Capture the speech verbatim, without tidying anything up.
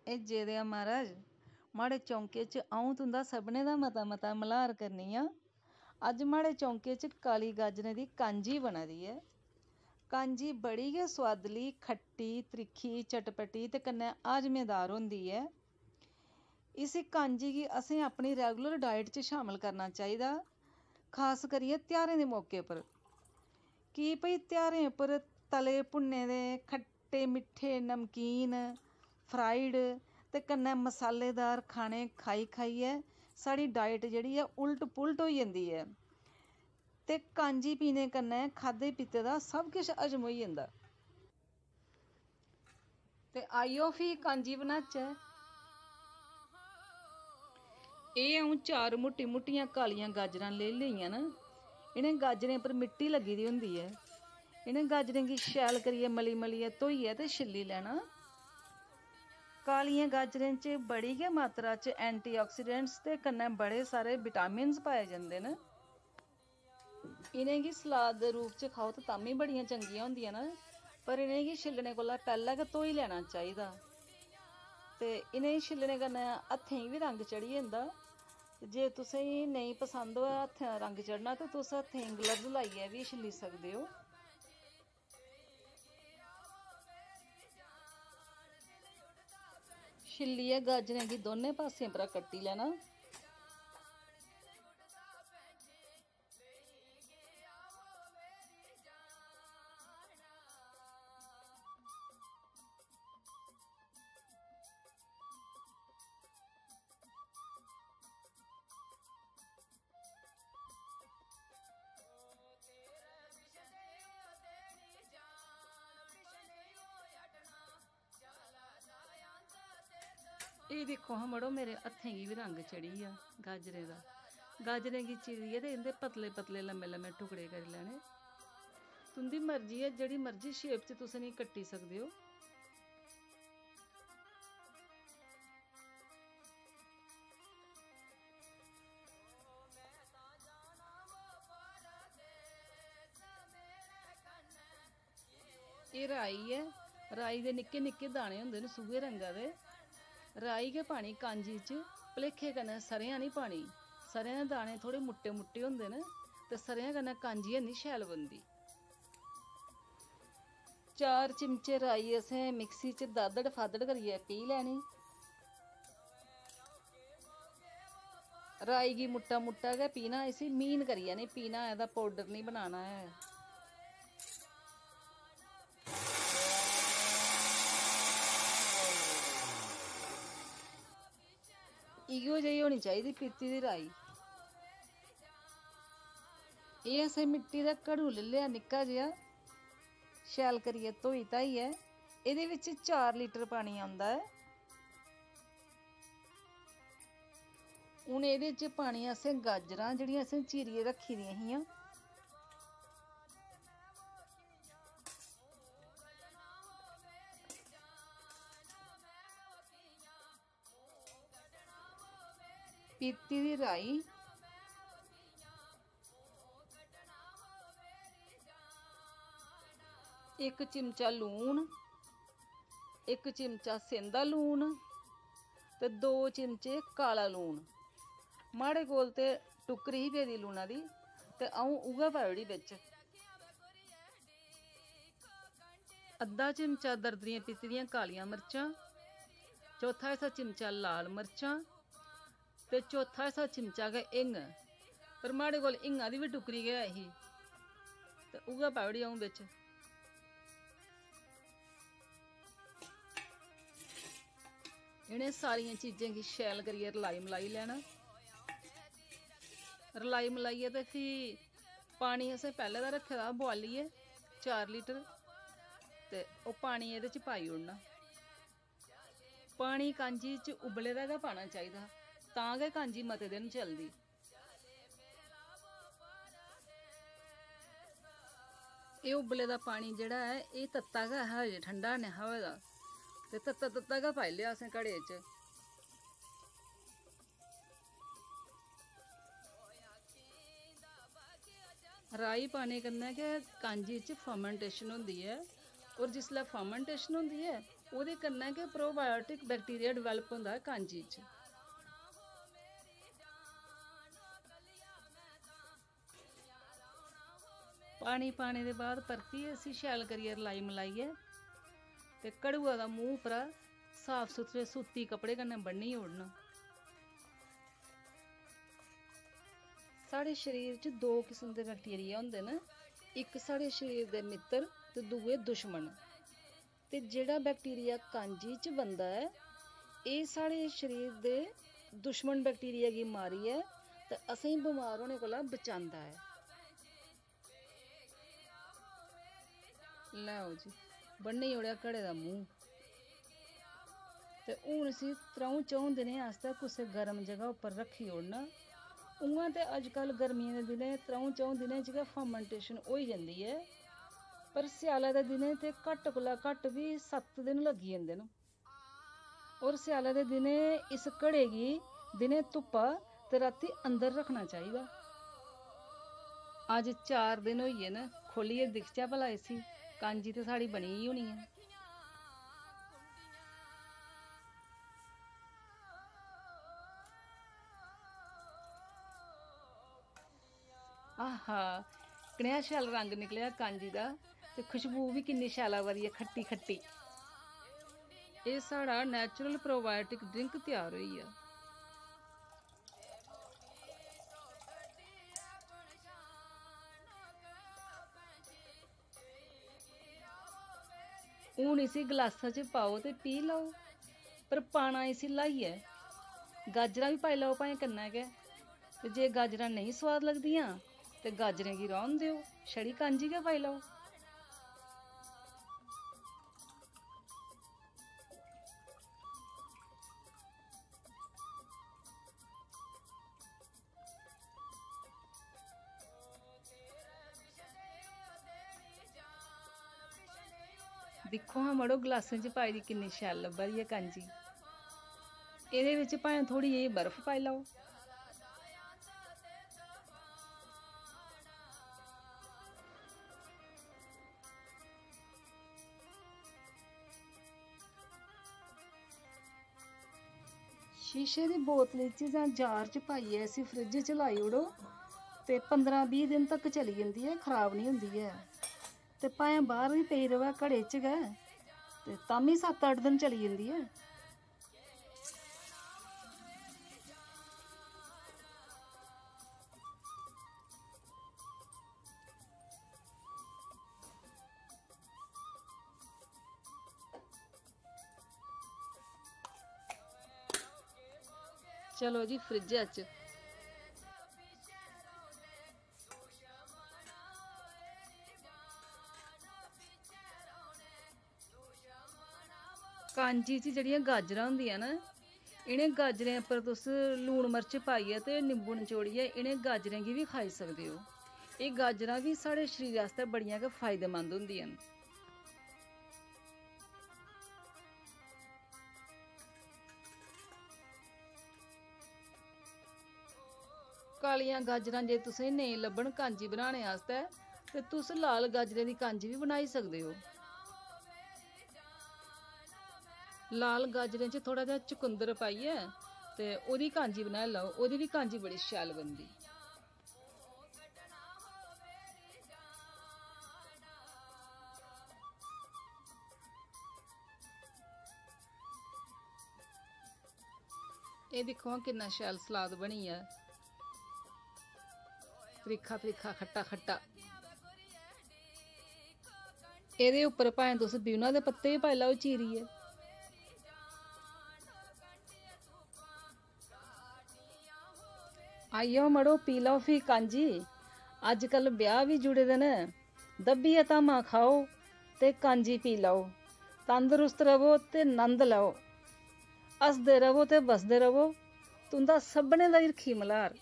एह् जे देआ महाराज, माड़े चौंके च अ'ऊं तुं'दा सभनें दा मता मता मल्हार करनी आं। अज्ज माड़े चौंके च काली गाजरें दी कांजी बना दी ऐ। कांजी बड़ी गै सोआदली, खट्टी, त्रिक्खी, चटपटी ते कन्नै हाजमेदार होंदी ऐ। इसी कांजी गी असें अपनी regular diet च शामल करना चाहिदा, खास करियै ध्यारें दे मौके पर। की भई, ध्यारें उप्पर तले भुन्ने दे खट्टे मिट्ठे, नमकीन, fried ते कन्नै मसालेदार खाने खाई खाइयै साढ़ी diet जेह्ड़ी ऐ, उल्ट पुल्ट होई जंदी ऐ। ते कांजी पीने कन्नै खाद्धे पीते दा सब किश हजम होई जंदा। ते आइयो फ्ही कांजी बनाचै। एह् अ'ऊं चार मुट्टी मुट्टियां कालियां गाजरां लेई लेइयां न। इ'नें गाजरें पर मिट्टी लग्गी दी होंदी ऐ। इ'नें गाजरें गी शैल करियै मली मलियै धोइयै ते छिल्ली लैना। कालियें गाजरें च बड़ी गै मात्रा च antioxidants ते कन्नै बड़े सारे vitamins पाए जंदे न। इ'नेंगी सलाद दे रूप च खाओ ते तां बी बड़ियां चंगियां होंदियां न, पर इ'नेंगी छिल्लने कोला पैह्लें गै धोई लैना चाहिदा। ते इ'नेंगी छिल्लने कन्नै हत्थें गी बी रंग चढ़ी जंदा। ते जे तुसेंगी नेईं पसंद होऐ हत्थें दा रंग चढ़ना, ते तुस हत्थें गी gloves लाइयै बी छिल्ली सकदे ओ। छिल्लियै गाजरें गी दौनें पासें परा कट्टी लैना। एह् दिक्खो हां मड़ो, मेरे हत्थें गी बी रंग चढ़ी गेआ गाजरें दा। गाजरें गी चीरियै ते इं'दे पतले पतले लम्मे लम्मे टुकड़े करी लैने। तुं'दी मर्जी ऐ, जेह्ड़ी मर्जी shape च तुस इ'नेंगी कट्टी सकदे ओ। एह् राई ऐ। राई दे निक्के निक्के दाने होंदे न सूहे रंगा दे। राई गै पानी कांजी च, भलेखे कन्नै सरेआं निं पानी। सरेआं दे दाने थोह्ड़े मुट्टे मुट्टे होंदे न ते सरेआं कन्नै कांजी हैनी शैल बनदी। चार चिमचे राई असें मिक्सी च दादड़ फादड़ करियै पीह् लैनी। राई गी मुट्टा मुट्टा गै पीह्ना, इसी मीन करियै निं पीह्ना, एह्दा powder निं बनाना ऐ। इ'यो जेही होनी चाहिदी पीह्ती दी राई। एह् असें मिट्टी दा घड़ू लेई लेआ निक्का जेहा, शैल करियै धोई धाइयै एह्दे बिच चार लीटर पानी औंदा ऐ। हून एह्दे च पानी असें गाजरां जेह्ड़ियां असें चीरियै रक्खी दियां हियां। पीह्ती दी राई, इक चिमचा लून, इक चिमचा सेंधा लून ते दो चिमचे काला लून। माड़े कोल ते टुक्करी ही पेदी लूना दी, ते अ'ऊं उ'ऐ पाई ओड़ी बिच। अद्धा चिमचा दरदरियां पीह्ती दियां कालियां मर्चां, चौथा हिस्सा चिमचा लाल मर्चां ते चौथा हिस्सा चिमचा गै हिंग। पर माड़े कोल हिंगा दी बी टुकरी गै ऐ ही, ते उ'ऐ पाई ओड़ी अ'ऊं बिच। इ'नें सारियें चीजें गी शैल करियै रलाई मलाई लैना। रलाई मलाइयै ते फ्ही पानी असें पैह्लें दा रक्खे दा बोआलियै, चार लीटर, ते ओह् पानी एह्दे च पाई ओड़ना। पानी कांजी च उब्बले दा गै पाना चाहिदा, तां गै कांजी मते दिन चलदी। एह् उब्बले दा पानी जेह्ड़ा ऐ, एह् तत्ता गै हा, अजें ठंडा नेहा होए दा, ते तत्ता तत्ता गै पाई लेआ असें घड़े च। राई पाने कन्नै गै कांजी च fermentation होंदी ऐ, और जिसलै fermentation होंदी ऐ, ओह्दे कन्नै गै प्रोबायोटिक बैक्टीरिया डिवैलप होंदा ऐ कांजी च। पानी पाने दे बाद परतियै इसी शैल करियै रलाई मलाइयै ते घड़ुआ दा मूंह् उप्परा साफ सुथरे सूती कपड़े कन्नै ब'न्नी ओड़ना। साढ़े शरीर च दो किस्म दे बैक्टीरिया होंदे न, इक साढ़े शरीर दे मित्तर ते दूए दुश्मन। ते जेह्ड़ा बैक्टीरिया कांजी च बनदा ऐ, एह् साढ़े शरीर दे दुश्मन बैक्टीरिया गी मारियै ते असेंगी बमार होने कोला बचांदा ऐ। लैओ जी, बन्नी ओड़ेआ घड़े दा मूंह्। ते हून इसी त्र'ऊं च'ऊं दिनें आस्तै कुसै गर्म जगह उप्पर रक्खी ओड़ना। उ'आं ते अजकल गर्मियें दे दिनें त्र'ऊं च'ऊं दिनें च गै फर्मेंटेशन होई जंदी ऐ, पर स्यालै दे दिनें ते घट्ट कोला घट्ट बी सत्त दिन लग्गी जंदे न। होर स्यालै दे दिनें इस घड़े गी दिनें धुप्पा ते रातीं अंदर रक्खना चाहिदा। अज्ज चार दिन होई गे न, खोह्लियै दिखचै भला इसी। कांजी ते साढ़ी बनी गेई होनी ऐ। आहा, कनेहा शैल रंग निकलेआ कांजी दा, ते खुशबू बी किन्नी शैल आवा दी ऐ, खट्टी खट्टी। एह् साढ़ा natural probiotic drink त्यार होई गेआ। हून इसी गलासा च पाओ ते पी लैओ, पर पाना इसी ल्हाइयै। गाजरां बी पाई लैओ भाएं कन्नै गै, ते जे गाजरां नेईं सोआद लगदियां ते गाजरें गी रौह्न देओ, छड़ी कांजी गै पाई लैओ। दिक्खो हां मड़ो, गलासें च पाई दी किन्नी शैल लब्भा दी ऐ कांजी। एह्दे बिच भाएं थोह्ड़ी जेही बर्फ पाई लैओ। शीशे दी बोतली च जां जार च पाइयै इसी फ्रिज च लाई ओड़ो ते पंदरां बीह् दिन तक चली जंदी ऐ, खराब निं होंदी ऐ। ते भाएं बाह्र बी पेई र'वै घड़े च गै, ते तां बी सत्त अट्ठ दिन चली जंदी ऐ। चलो जी, फ्रिजै च। कांजी च जेह्ड़ियां गाजरां होंदियां न, इ'नें गाजरें उप्पर तुस लून मर्च पाइयै ते निंबू नचोड़ियै इ'नें गाजरें गी बी खाई सकदे ओ। एह् गाजरां बी साढ़े शरीर आस्तै बड़ियां गै फायदेमंद होंदियां न। कालियां गाजरां जे तुसें नेईं लब्भन कांजी बनाने आस्तै, ते तुस लाल गाजरें दी कांजी बी बनाई सकदे ओ। लाल गाजरें च थोह्ड़ा जेहा चुकंदर पाइयै ते ओह्दी कांजी बनाई लैओ, ओह्दी बी कांजी बड़ी शैल बनदी। एह् दिक्खो हां, किन्ना शैल सलाद बनी गेआ, त्रिक्खा त्रिक्खा, खट्टा खट्टा। एह्दे उप्पर भाएं तुस ब्यूना दे पत्ते बी पाई लैओ चीरियै। आई जाओ मड़ो, पी लैओ फ्ही कांजी। अज्जकल ब्याह् बी जुड़े दे न, दब्बियै धामां खाओ ते कांजी पी लैओ। तंदरुस्त र'वो ते नंद लैओ। हसदे र'वो ते बसदे र'वो, तुं'दा सभनें दा हिरखी मल्हार।